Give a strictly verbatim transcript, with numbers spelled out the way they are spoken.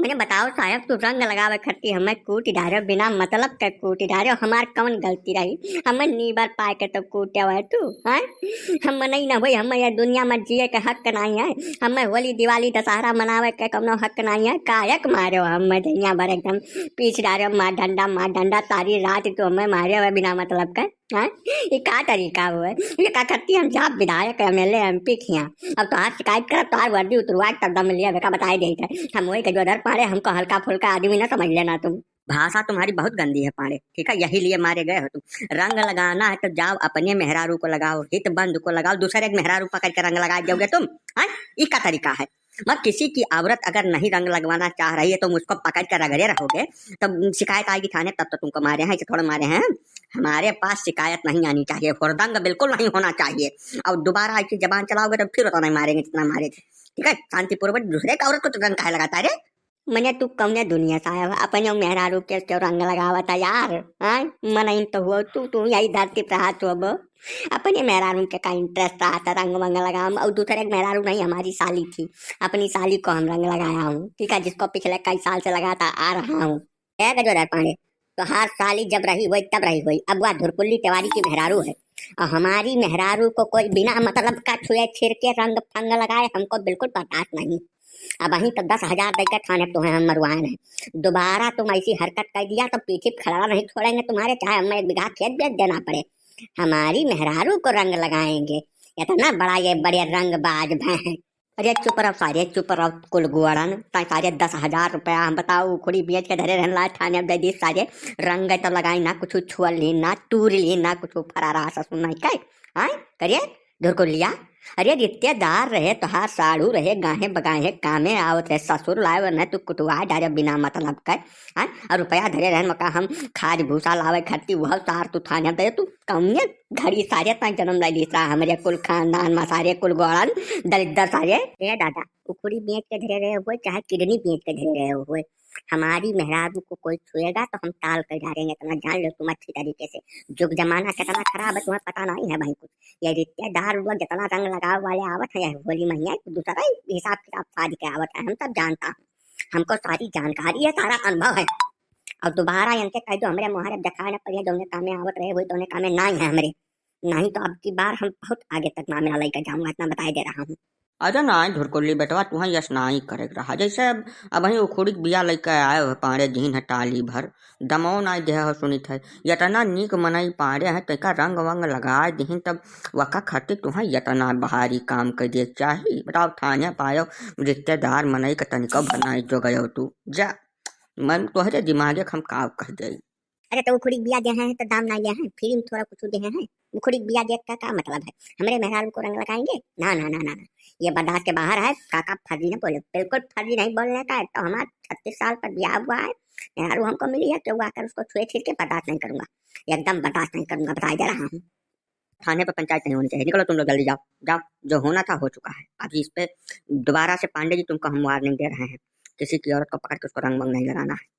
मने बताओ साहेब, तू रंग लगावे खत्ती हमें कूट डारे, बिना मतलब के कूट डारे, हमार कौन गलती रही? हमें नीबर पाए के तो कूटे हुए तू, हैं? हम मनई ना होई, हमें ये दुनिया में जिए के हक नहीं है, हमें होली, दिवाली, दशहरा मनावे के कौनो हक नहीं है। काहे के मारे हो हमें दुनिया भर एकदम पीछ डारे, मार डंडा, मार डंडा, सारी रात तू हमें मारे हुए बिना मतलब के। हाँ, ये का तरीका हुआ? ये का करती हम जाब विधायक, एमएलए, एमपी किया? अब तोहार शिकायत करब, तोहार वर्दी उतरवा के तब दम लिया, बेका बताए देइत है। हम वही गजोधर पाड़े, हमको हल्का फुल्का आदमी ना समझ लेना तुम। भाषा तुम्हारी बहुत गंदी है पाड़े, ठीक है, यही लिए मारे गए हो तुम। रंग लगाना है तो जाओ अपने मेहरारू को लगाओ, हित बंद को लगाओ, दूसरे एक मेहरारू पकड़ के रंग लगा दोगे तुम। हाँ, ये का तरीका है? मगर किसी की औरत अगर नहीं रंग लगवाना चाह रही है, तुम उसको पकड़ कर रगड़े रहोगे, तब शिकायत आएगी थाने, तब तो तुमको मारे हैं, इसे थोड़ा मारे हैं। हमारे पास शिकायत नहीं आनी चाहिए, हुड़दंग बिल्कुल नहीं होना चाहिए। और दोबारा ऐसी जबान चलाओगे तो फिर उतना ही मारेंगे जितना मारे थे, ठीक है? शांतिपूर्वक दूसरे एक औरत को तो रंग काहे लगाता है रे? मने तू कौने दुनिया से आया हो? अपने मेहरारू के क्यों रंग लगावत है यार? हाँ, मनइन तो हो तू, तू यही धरती पर हाथ हो। अपने मेहरारू के का इंटरेस्ट रहता रंग वंग लगावे में? और दूसरे एक मेहरारू नहीं, हमारी साली थी, अपनी साली को हम रंग लगाया हूँ, ठीक है, जिसको पिछले कई साल से लगाता आ रहा हूँ। ए गजोधर पांडे, तोहार साली जब रही हुई तब रही हुई, अब वह धुरकुल्ली तिवारी की मेहरारू है। और हमारी मेहरारू को कोई बिना मतलब का छुए छिर के रंग फंग लगाए, हमको बिल्कुल बर्दाश्त नहीं। अब वहीं तो दस हजार देकर थाने तुम्हें हम मरवाए हैं। दोबारा तुम ऐसी हरकत कर दिया तो पीठी पे खड़ा नहीं छोड़ेंगे तुम्हारे, चाहे हमें एक बीघा खेत बेच देना पड़े। हमारी मेहरारू को रंग लगाएंगे, इतना बड़ा ये बड़े रंगबाज भैं। अरे चुप रहो सारे, चुप रहो कुल गुआड़न। ताई सारे दस हजार रुपया हम बताओ, उखड़ी बेच के धरे रहन, लाए थाने अब दे दी सारे। रंग तो लगाई ना, कुछ छुअल ली ना, तूर ली ना, कुछ फरा रहा ससुर नहीं कहे। हाँ, करिए धुरकुल्लिया। अरे रिश्तेदार रहे, तोहार साढ़ू रहे, गाहे बगाहे कामे आवत रहे, ससुर लाए वरना तू कुटवा डारे बिना मतलब के। हाँ, और रुपया धरे रहन मका हम खाद भूसा लावे खर्ची, वह सार तू थाने दे, तू कौने घड़ी सारे ताई जन्म ले ली सा, हमरे कुल खानदान में सारे कुल गोड़न दलिद्दर सारे। ए दादा, उखड़ी बेच के धरे रहे हुए, चाहे किडनी बेच के धरे रहे हुए, हमारी मेहरारू को कोई छुएगा तो हम ताल कर डालेंगे, इतना जान लो तुम अच्छी तरीके से। जुग जमाना कितना खराब है, तुम्हें पता नहीं है भाई कुछ। ये रिश्तेदार लोग जितना रंग लगाव वाले आवत है, ये होली महीना एक दूसरा ही हिसाब किताब साज के आवत है, हम सब जानता हूँ, हमको सारी जानकारी है, सारा अनुभव है। और दोबारा इनके कह दो, हमरे मुहारे दिखाए न पड़िए, जौने कामे आवत रहे वही तौने कामे ना है हमरे, नहीं तो अब की बार हम बहुत आगे तक मामला लेकर जाऊंगा, इतना बताए दे रहा हूँ। अरे नाई धुरकुल्ली बेटवा, तुहें यस नाई करे के रहा। जैसे अब, अब वहीं उखुड़ी के बिया लइके आए हो पाड़े, जिहिन है टाली भर, दमो नाई देह हो सुनित है। यतना नीक मनई पाड़े है, तैका रंग वंग लगाए दिहिन, तब वका खातिर तुहें यतना भारी काम कर दिए चाही। बताओ, थाने पायो रिश्तेदार मनई के तनिको बनाई जो गयो तू। जा, मन तोहरे दिमागे के हम काव कह जाई। अरे तो उखुड़ी के बिया दे हैं तो दाम ना ले हैं, फ्री में थोड़ा कुछ दे हैं। उखुड़ी के बिया दे का, का मतलब है? हमरे मेहरारू को रंग लगाएंगे? ना, ना, ना, ना, ना। ये बर्दाश्त के बाहर है। काका फर्जी ना बोले, बिल्कुल फर्जी नहीं बोलने का है। तो हमारा छत्तीस साल पर ब्याह हुआ है, मेहरारू हमको मिली है, क्यों आकर उसको छुए छीर के बर्दाश्त नहीं करूंगा, एकदम बर्दाश्त नहीं करूंगा, बताए दे रहा हूँ। थाने पर पंचायत नहीं होनी चाहिए, निकलो तुम लोग जल्दी जाओ, जाओ, जो होना था हो चुका है। अभी इस पे दोबारा से पांडे जी तुमको हम वार्निंग दे रहे हैं, किसी की औरत को पकड़ के उसको रंग वंग नहीं लगाना है।